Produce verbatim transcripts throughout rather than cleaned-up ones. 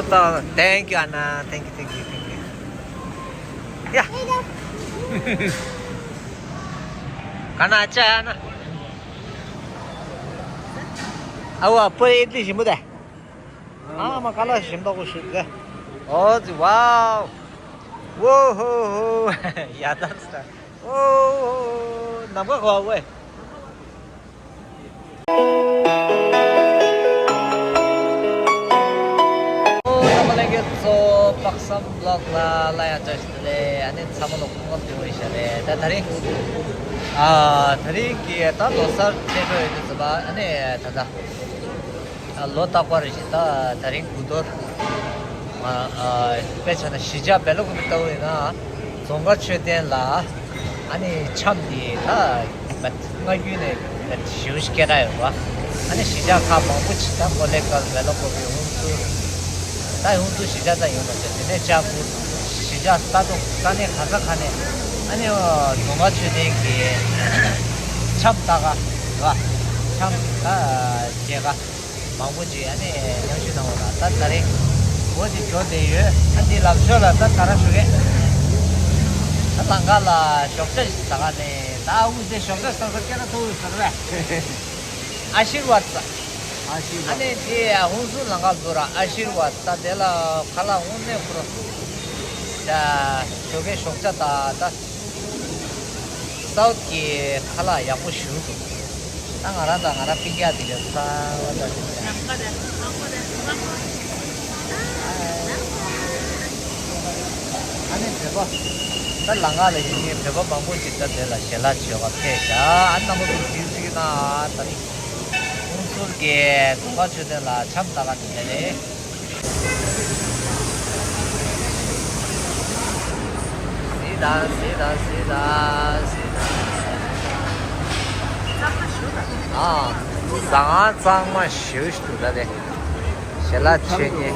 Thank you, Anna. Thank you, thank you, thank you. Yeah. Kana acha, Anna. Awa, pura idli shimu de. Ah, ma kala shim da ko shim de. Oh, wow. Whoa, ho, ho. Yeah, that's that. Oh, nam ka ko we. ཨོ། རྣམ་པ་ལྷན་རྒྱས་ཚོ། དཔག་བསམ་བློ་ལ་ལ་ཡང་བཅར་ཞིག་ལས། ཨ་ནི་ཚང་མ་ལོ་ཁོང་ཁམས་བདེ་པོ་ཡིན་ཤག་ལས། ད་དེ་རིང་ཨ་དེ་རིང་གི་ད་ལོ་གསར་ཆེ་འགྲོ་ཡོད་དུས་ཙམ་པ། ཨ་ནི་ད་ད་ལོ་རྟག་པར་བཞིན་ད་དེ་རིང་དགུ་གཏོར། ཨ་དཔེ་ཆ་ན་གཞིས་ཆགས་བེ་ལ་ཀུ་པི་ལྟ་བུ་ཡིན་ན། རྫོང་དཀར་མཆོད་རྟེན་ལ་ཨ་ནི་འཆམ་འདི་ད་མེད་སྔ་རྒྱུན་ནས་མེད་ཞེ་པོ་ཞིག་སྐད་གྲགས་ཡོད་པ། ཨ་ནི་གཞིས་ཆགས་ཁག་མང་པོ་ཅིག་ད་ཀོ་ལེ་གལ་བེ་ལ་ཀོ་པི་ཧུན་སུར། ད་ཧུན་སུར་གཞིས་ཆགས་ད་ཡོད་མ་རེད། དེ་ནས་ཅ་པུར། གཞིས་ཆགས་ད་དུང་ས་གནས་ག་ས་ག་ནས་ཨ་ནི་རྫོང་དཀར་མཆོད་རྟེན་གྱི་འཆམ་ལྟ་ག་ར། འཆམ་ད་མཇལ་ག་མང་པོ་ཅིག་ཨ་ནི་མཉམ་ཞུགས་གནང་བ་ལ། ད་ད་རེས་འོ་དེ་འགྲོ་བསྡད་ཡོད། ཨ་འདི་ལབ་ཤོག་ལ་ད་ག་ར་ཞུ་གས། ད་ལམ་ཁ་ལ་ཞོགས་ཇ་ཞིག་ཟ་ག་ནས། ད་ཨ་ཁུ་དེ་ཞོགས་ཇ་ཟ་ས་སྐད་ན་ཐུག་ཡོད་ཟེར་བས། ཨ་ཤིར་ཝཱད་ཟ། ཨ་ཤིར་ཝཱད། ཨ་ནི་དེ་ཧུན་སུར་ལམ་ཁ་ལ་འདུག་ར། ཨ་ཤིར་ཝཱད། ད་དེ་ལ་ཁ་ལག་དངོས་གནས་ཁོ་རང་ད་ཞོགས་ཀའི་ཞོགས་ཇ་ད་ད། སའུཐ་གི་ཁ་ལག་ཡག་པོ་ཞེ་པོ་འདུག་ད་ང་རང་དང་ང་རང་སྤུན་ཀྱག་དེ་ག་ཚ་བ་ད་དེ་ཚ། ཨ་ནི་བོད་པ། ད་ལམ་ཁ་ལ་ཡིན་མཁན་བོད་པ་མང་པོ་ཅིག་ད་དེ་ལ་ཞལ་ལག་མཆོད་ག་ཕེབས་ཤག་ཨ་རྣམ་པ་ཚོ་གཟིགས་གཟིགས་ན་ད་ནི་ཧུན་སུར་གྱི་རྫོང་དཀར་མཆོད་རྟེན་ལ་འཆམ་ལྟ་ག་ནི་དེ་རེད། སི་ད་སི་ད་སི་ད་སི་ད། ཨ། ཟ་ཁང་གཙང་མ་ཞེ་པོ་ཞིག་འདུག་ད་དེ། ཞལ་ལག་མཆོད་མཁན།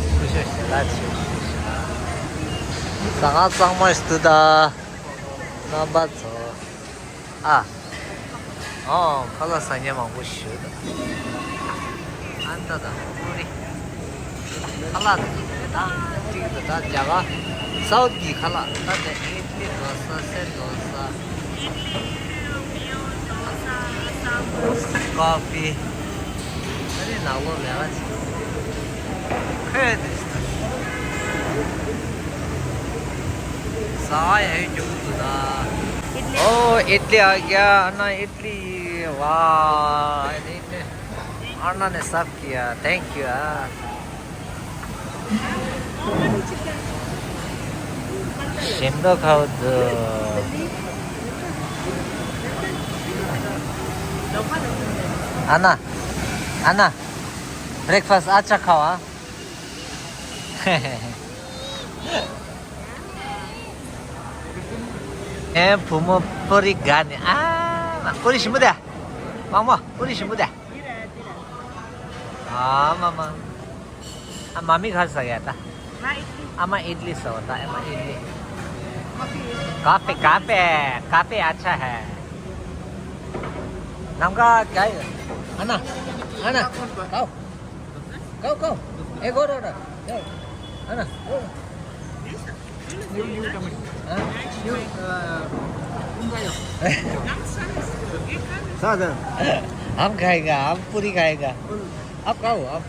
སྐུ་ཞབས་ཞལ་ལག་མཆོད་ཞེ་པོ་ཞིག་ཟ་ཁང་གཙང་མ་ཞིག་འདུག་ད། རྣམ་པ་ཚོ། ཨ། ཨོ། ཁ་ལག་ཟ་མཁན་མང་པོ་ཞིག་ཡོད་ད། ཨ་ད་ད། ཨོ་རེད། ཁ་ལག་དེ་ད་གཅིག་ད་ད་རྒྱ་གར་སའུཐ་གི་ཁ་ལག་ད་དེ་ཨིཌ་ལི་དོ་ས་སེ་དོ་ས། ཀོ་ཕི། ཨ་རེ་ནག་ལོ་ལས་ཀ་ཅིག་ཁོས་དེ། ཟ་ཡ་ཡོད་རྒྱུ་འདུག་ད། ओ इडली आ गया। अन्ना इडली। वाह, इडली। अन्ना ने सर्व किया। Thank you. हाँ। ཞིམ་མདོག་ཁ་པོ་འདུག अन्ना, अन्ना, ब्रेकफास्ट अच्छा खाओ, हाँ? ཨེ་བུ་མོ་པུ་རི་དགའ་ནི། ཨ་མ་པུ་རི་ཞིམ་པོ་དེ། མ་མོ་པུ་རི་ཞིམ་པོ་དེ། ཨ་མ་མ། ཨ་མ་མི་ག་རེ་ཟ་གི་ཡ་ད། ཨ་མ་ཨིཌ་ལི་ཟ་བ་ད། ཨ་མ་ཨིཌ་ལི། काफी काफी काफी अच्छा है। नमका क्या है? अन्ना, अन्ना, खाओ। खाओ, खाओ। एक और ऑर्डर। जाओ। अन्ना, ओ। हाँ? सा, सा। हम खाएगा, हम पूरी खाएगा। आप खाओ, आप।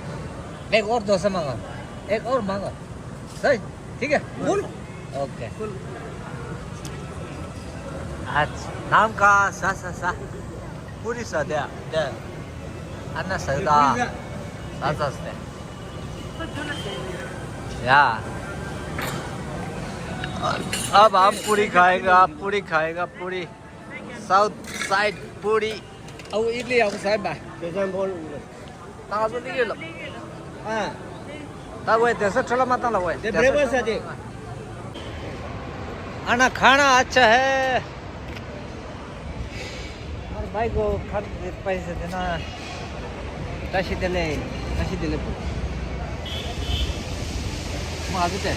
एक और डोसा मांगा, एक और मांगा। सही, ठीक है, फुल। ओके। अच्छा, नाम का? सा, सा, सा। पूरी सा दे, दे। अन्ना सही था। सा, सा, से। या। अब हम पूरी खाएगा, आप पूरी खाएगा, पूरी। साउथ साइड पूरी। अब इडली हम साइड में। ताजो नहीं गेलो। हाँ। ता वो दस ठोला मत ला वो। दे ब्रेकफास्ट है जी। आना खाना अच्छा है। हमारे भाई को खर्च पैसे देना। ताशी दिले, ताशी दिले। माजते।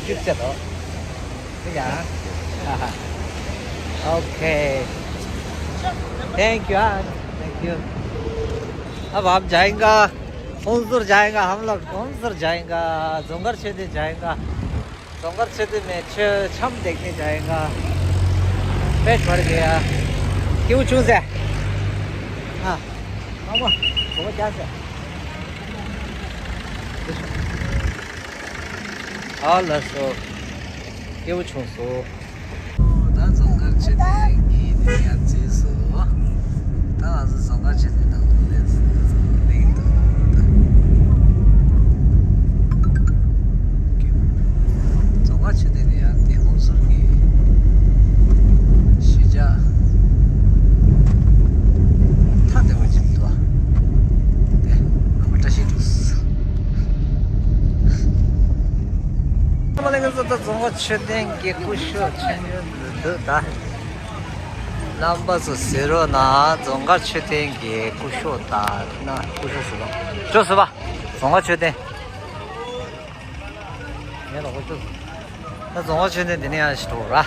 चिप्स तो। ठीक है। ओके। थैंक यू, हाँ। Thank you. अब आप जाएंगा। कौन सा जाएगा हम लोग, कौन सा जाएगा? जोंगर छेदी जाएगा। जोंगर छेदी में छ- छम देखने जाएगा। पेट भर गया। क्यों चूज है? हाँ, मामा, वो क्या से? ཨ་ལ་སོ། སྐྱེ་བོ་ཆུང་སོ། ད་རྫོང་དཀར་མཆོད་རྟེན་གྱི་ནས་ཡར་འཛེགས་སོ། ད་ང་ཚོ་རྫོང་དཀར་མཆོད་རྟེན་ནང་དུ་སླེབས་སོ། ལེགས་འདུག་ད། རྫོང་དཀར་མཆོད་རྟེན་ནས་ཡར་དེ་ཧོན་སུར་གྱི་གཞིས་ཆགས་ཐ་དད་པ་ཅིག་འདུག་ཨ། དེ་ཨ་མ་བཀྲ་ཤིས་འདུག་ཨ་མ་ལེ་ང་ཚོ་ད་རྫོང་དཀར་མཆོད་རྟེན་གྱི་སྐུ་ཞབས་ཆེན་པོ་འདུག་ད། རྣམ་པ་ཚོ་གཟིགས་རོགས་གནང་། རྫོང་དཀར་མཆོད་རྟེན་གྱི་སྐུ་ཞབས་ད་ན་སྐུ་ཞབས་ཟེར་བ། ཅོ་ཟེར་བ། རྫོང་དཀར་མཆོད་རྟེན། ངས་ལོག་པ་ཅོ། ད་རྫོང་དཀར་མཆོད་རྟེན་འདི་ནས་ཡང་ཞིག་འགྲོ་ར།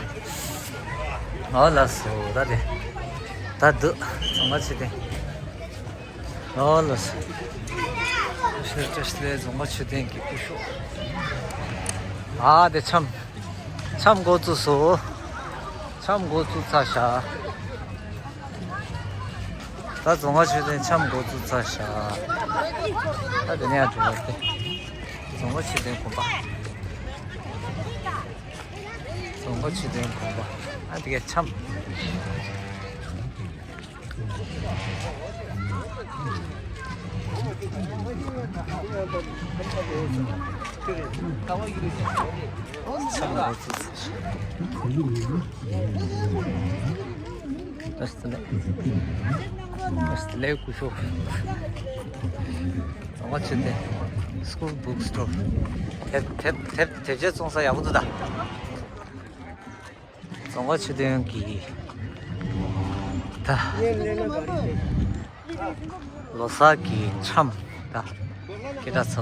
ཨོ་ལགས་སོ་ད་དེ། ད་འདུག་རྫོང་དཀར་མཆོད་རྟེན། ཨོ་ལགས་སོ། ཤར་བཀྲ་ཤིས་བདེ་ལེགས་རྫོང་དཀར་མཆོད་རྟེན་གྱི་སྐུ་ཞབས། ཨ་དེ་འཆམ། འཆམ་འགོ་བཙུགས་སོ། འཆམ་འགོ་བཙུགས་ཚར་ཤག་ད་རྫོང་དཀར་མཆོད་རྟེན་འཆམ་འགོ་བཙུགས་ཚར་ཤག་ད་དེ་ནས་ཡར་འགྲོ་བ་སྟེ། རྫོང་དཀར་མཆོད་རྟེན་དགོན་པ། རྫོང་དཀར་མཆོད་རྟེན་དགོན་པ། ཨ་དེ་གའི་འཆམ། འཆམ་འགོ་བཙུགས་ཚར་ཤག་བཀྲ་ཤིས་བདེ་ལེགས། བཀྲ་ཤིས་བདེ་ལེགས་སྐུ་ཞབས། རྫོང་དཀར་མཆོད་རྟེན། School Book Store། དེབ་དེབ་དེབ་དེབ་ཆ་བཙོང་ས་ཡག་པོ་འདུག་ད། རྫོང་དཀར་མཆོད་རྟེན་གྱི་ད་ལོ་གསར་གྱི་འཆམ་ད་སྐད་གྲགས་ཚ་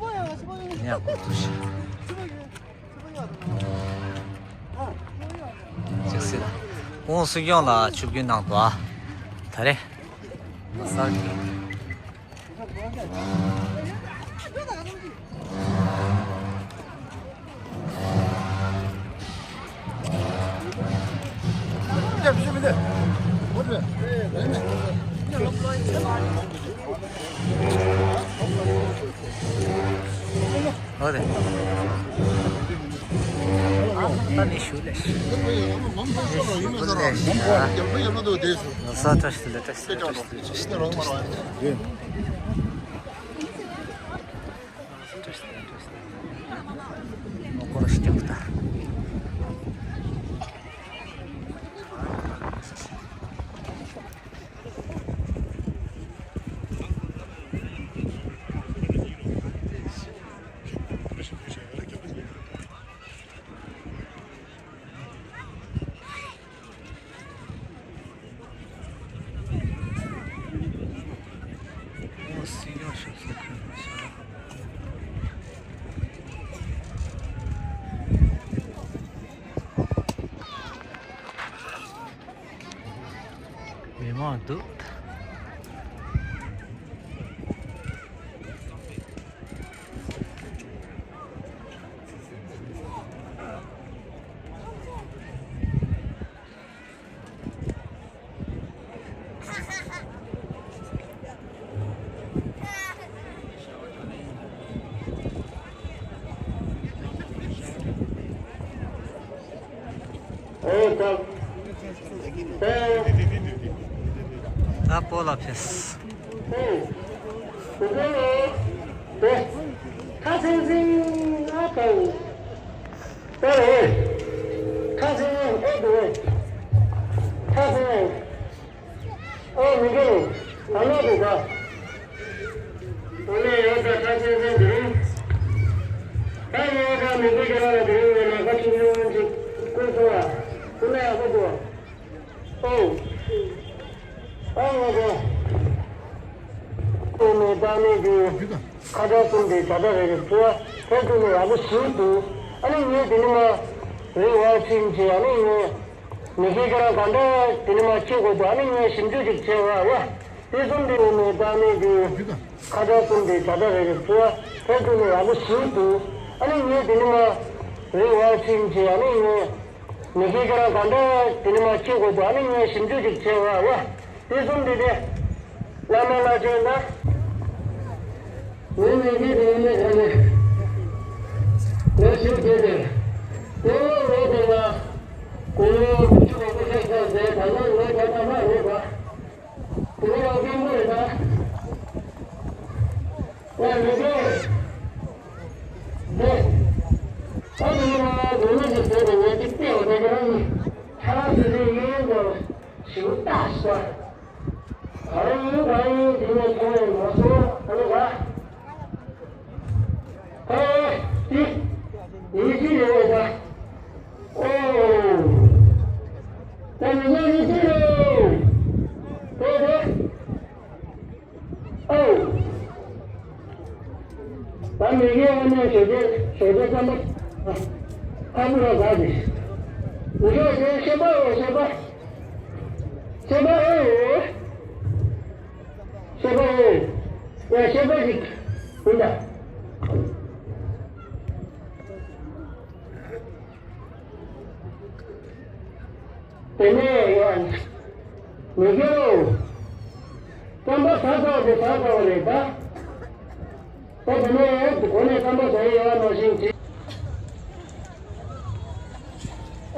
བོ་དེ་ནས་འགོ་བཙུགས་ཤག་ཅིག་སྲིད་ལ། ཁོང་སྲིད་སྐྱོང་ལ་ཆིབས་བསྒྱུར་གནང་འདུག་ཨ། ད་རེས་ལོ་གསར་གྱི། ཨོ་རེད། ཨ་ད་ནི་ཞུ་ལེ་ཞུ། ལོ་གསར་བཀྲ་ཤིས་བདེ་ལེགས། བཀྲ་ཤིས་བདེ་ལེགས། བཀྲ་ཤིས་བདེ་ལེགས། བཀྲ་ཤིས་བདེ་ལེགས། བཀྲ་ཤིས་བདེ་ལེགས། བཀྲ་ཤིས་བདེ་ལེགས། ལོ་འཁོར་ཞིག་ཀྱང་ད། མི་མང་འདུག་ད་སྤོ་ལགས་ཕེབས། ཁ་སང་སང་ཨ་ཁང་ད་རེད། ཁ་སང་ཨེ་འདུག་ཁ་སང་ཨོ་མི་དགེ་ལགས་ད་ལོག་འདུག་ག་ད་ནས་ཡོད་ད་ཁ་སང་སང་དེ་རིང་ད་ཡོད་ད་མི་དགེ་རྒན་ལགས་དེ་རིང་ཡོད་ན་ཁ་ཆུང་ཆུང་ཅིག་བསྐུར་སོང་བ་དེ་ན་ཡག་པོ་འདུག་ཨོ། ཨ་ཡོད་ད། དེ་ནས་ད་ནས་དེ། ཁ་བྱང་གསུམ་དེ་བྱ་བྱ་རེ་རེ་བྲིས་པ་ཕན་ཚུན་ནས་ཡག་པོ་ཞིག་འདུག་ཨ་ནི་ངས་དེ་ནི་མ་རེད་བ་ཕྱིན་ཆད་ཨ་ནི་ངས་མི་ཤེས་ཁྱེད་རང་ག་འདྲ་དེ་ནི་མ་བྱེད་དགོས་འདུག་ཨ་ནི་ངས་ཞིབ་འཇུག་ཅིག་བྱས་བ་ཡ། དེ་གསུམ་དེ་ནི་མི་རྟག་མེད་ཀྱི་ཁ་བྲལ་གསུམ་དེ་བྱ་བྲལ་རེ་རེ་ཚུལ་ཐོག་ཏུ་ནི་ཡག་པོ་ཞིག་འདུག་ཨ་ནི་ངས་དེ་ནི་མ་རེ་བ་ཕྱིན་ཆེ་ཨ་ནི་ངས་མི་ཤེས་ཁྱེད་རང་ག་འདྲ་དེ་ནི་མ་ཤེས་དགོས་འདུག་ཨ་ནི་ངས་ཞིབ་འཇུག་ཅིག་བྱས་བ་ཡ། དེ་གསུམ་དེ་དེ་བླ་མ་བླ་ཆེན་ན། ངས་མི་ཤེས་དེ་ནི་ཨ་ནི་ངས་ཞིབ་བྱས་ཏེ་དེ་ལོ་ལོ་དེ་ལ་དེ་ལོ་བུ་ཆུ་བ་བུ་ཤེས་ཤེས་ཟེར་ད་ལོ་ལོ་ད་ད་མ་རེད་པ། དེ་ལ་སྐྱེན་པོ་རེད་ད། ཡ་མི་དགོས། འདི། ད་དེ་ནི་མ་དགོས་ན་ཞིག་བཟོས་ཏེ་ངས་ཅིག་བལྟས་པ་དེ་ཁྱེད་རང་གིས་ཁྱེད་རང་ཚོ་དེ་ཡིན་དོ་ཞིག་ལྟ་ཞིག་པ། ག་རེ་ཡིན་ག་རེ་ཡིན་དེ་ནས་ཁྱེད་རང་མ་སོང་ཨ་ནི་ག་ཨོ། ཏི། ཡིན་གཅིག་རེད་པ། ཨོ། ད་མི་ཉག་ཡིན་གཅིག་རེད། ཨོ་ཧོ། ཨོ། ད་མི་རྒན་ཨ་མའི་ཞོགས་ཇ་ཞོགས་ཇ་རྐྱང་པ། ཁ་མོ་ར་ཟ་ཟེར། མི་ཤོག་ཟེར་ཤེས་པ་ཨོ་ཤེས་པ། ཤེས་པ་ཨོ། ཤེས་པ་ཨོ། ཡ་ཤེས་པ་ཞིག་ཡིན་ད། དེ་ནས་ཡང་མི་དགེ་ལོ། རྐང་པ་ཟ་ཚར་བ་དེ་ཟ་ཚར་བ་རེད་ད། ད་དེ་ནས་ཡང་གོ་ནས་རྐང་པ་ཟ་ཡི་ཡོད་ནང་བཞིན་བྱེད།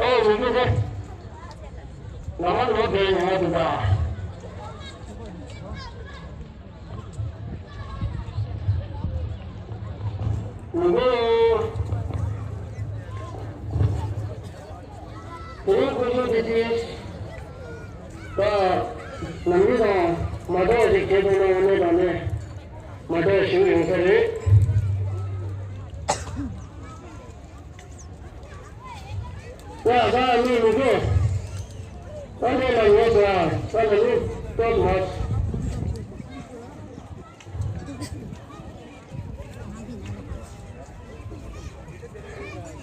ཨོ་མི་དགེ་དེ། ང་མ་ལོ་དེ་ཡོང་བ་དེ་ད། ངོ་། དེ་རིང་སྐུ་ཞབས་དེ་དུས་ད་ནམ་རྒྱུན་དང་མ་འདྲ་བ་ཞིག་བྱེད་དགོས་ན་དངོས་གནས་དྲང་གནས་མ་འདྲ་བ་ཞིག་ཡོང་ས་རེད། ཡ་ད་ནི་མི་དགོས། ད་འདི་ལ་ངོ་ཤེས་ཨ། ད་ལ་ནི་ཏོག་མ།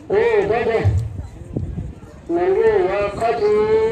ཨོ་ད་ད། ང་ཚོ་ཡ་ཁ་ཅིག་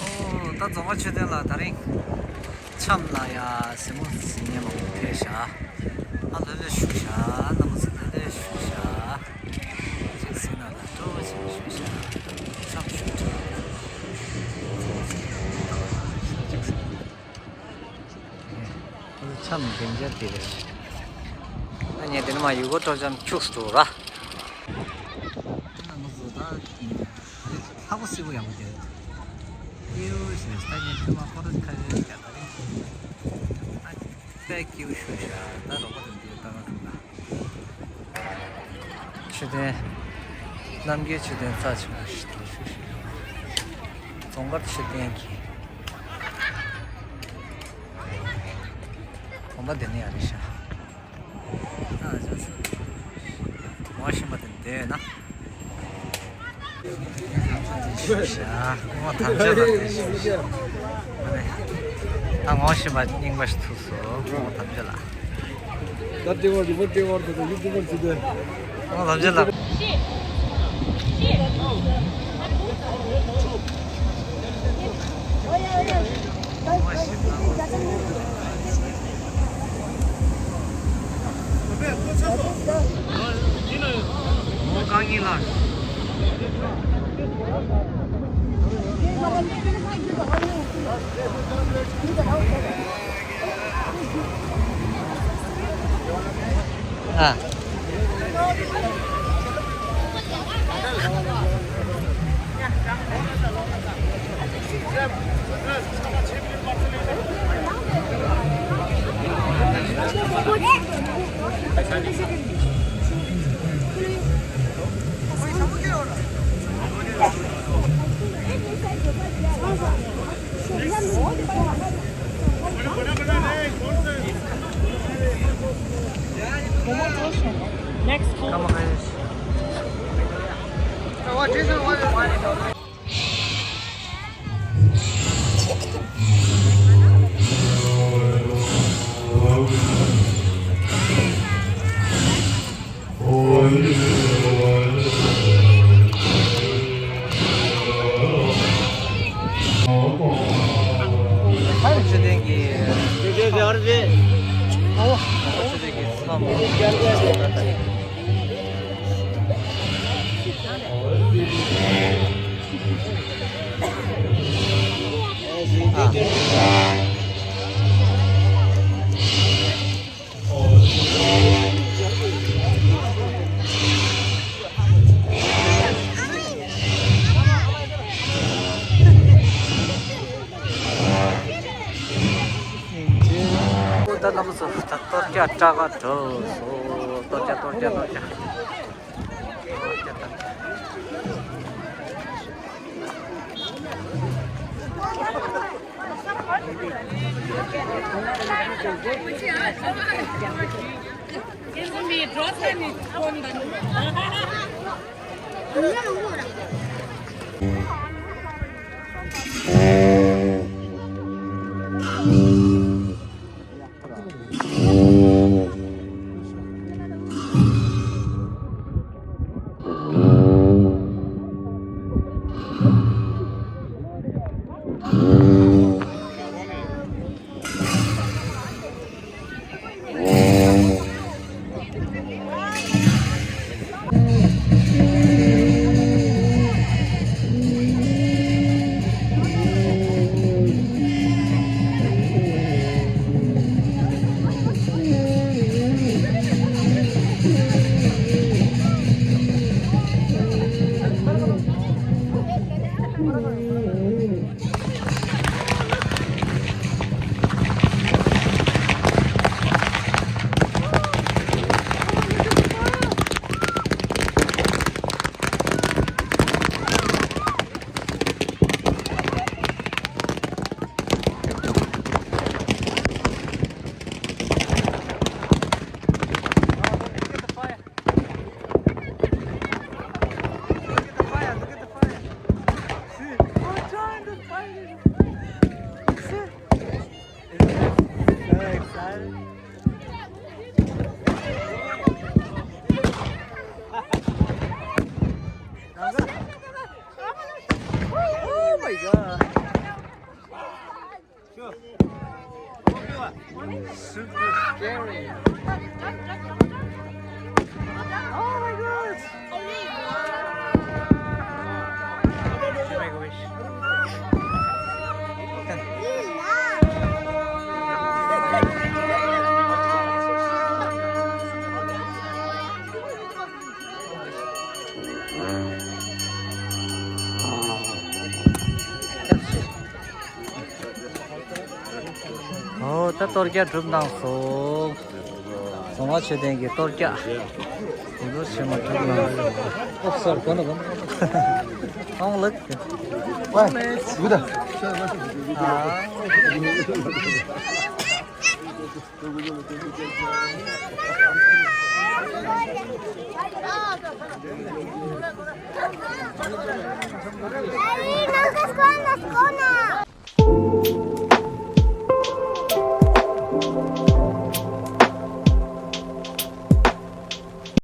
ཨོ། ད་རྫོང་དཔའ་མཆོད་རྟེན་ལ་ད་རིང་འཆམ་ལ་ཡ་ཟིན་མོ་ཟིན་ཉེ་མང་པོ་ཕེབས་ཤག་ཨ་ལོས་ལོས་བཞུགས་ཤག་རྣམ་པ་ཚོ་ལོས་ལོས་བཞུགས་ཤག་ཅིག་ཟིན་ན་ད་སྤྲོ་བོ་ཆེན་པོ་བཞུགས་ཤག་འཆམ་བཞུགས་ཤག་ཅིག་ཟིན། འཆམ་བདེ་འཇགས་དེ་རེད། ཨ་ནི་དེ་ནས་མ་ཡུལ་སྐོར་སྤྲོ་འཆམ་ཁྱུགས་སུ་འགྲོ་ར། ལྷག་པ་སེར་པོ་ཡག་པོ་དེ་རེད། ཀེའུ་ཞེས་ས་ཉིན་ཐོས་མ་ཁོ་ར་ཁ་རེ་རྒྱ་ད་རེད། ཨ་ནི་དཔེ་ཀེའུ་ཞུ་ཤག་ད་རོགས་པ་དང་དེ་ལྟ་ན་ཐུག་ན། མཆོད་རྟེན། རྣམ་རྒྱལ་མཆོད་རྟེན་རྩ་ཆེན་པོ་ཞིག་ཏུ་ཞུ་ཞིག་རྫོང་དཀར་མཆོད་རྟེན་གྱི་དགོན་པ་འདི་ནས་ཡང་རེད་ཤག་ཨ་ཅག་ཚོ་ངོ་ཤེས་པ་དེ་འདས་ན། ཞུ་ཤག་ངོ་ཐམས་ཅད་ལ་དེ་ཞུ་ཤག་ཨ་ནི་ད་ངོ་ཤེས་པ་རྙིང་པ་ཞིག་ཐུག་སོང་ངོ་ཐམས་ཅད་ལ། ད་ལྟེ་བར་རི་བོ་ལྟེ་བར་དུ་ཡུལ་དུ་བར་ཞུ་དོན། ཨོ་ལབ་ཅི་ལབ། ཨ། Next. ད་རྣམ་པ་ཚོ་ད་གཏོར་རྒྱག་སྐྲག་ག་འགྲོ་སོང་། གཏོར་རྒྱག་གཏོར་རྒྱག་གཏོར་རྒྱག Oh my god. Super scary. Oh my god. Make a wish. ཨོ། ད་གཏོར་རྒྱག་གྲུབ་གནང་སོང་། གསང་བ་མཆོད་རྟེན་གྱི་གཏོར་རྒྱག་དེ་ཚོ་བྱེད་མ་གྲུབ་གནང་སོང་། ཨོ་སོར་གོ་ན་གོ་ན། ཨོང་ལགས། ཝེ། ཡུ་ད། ཨ།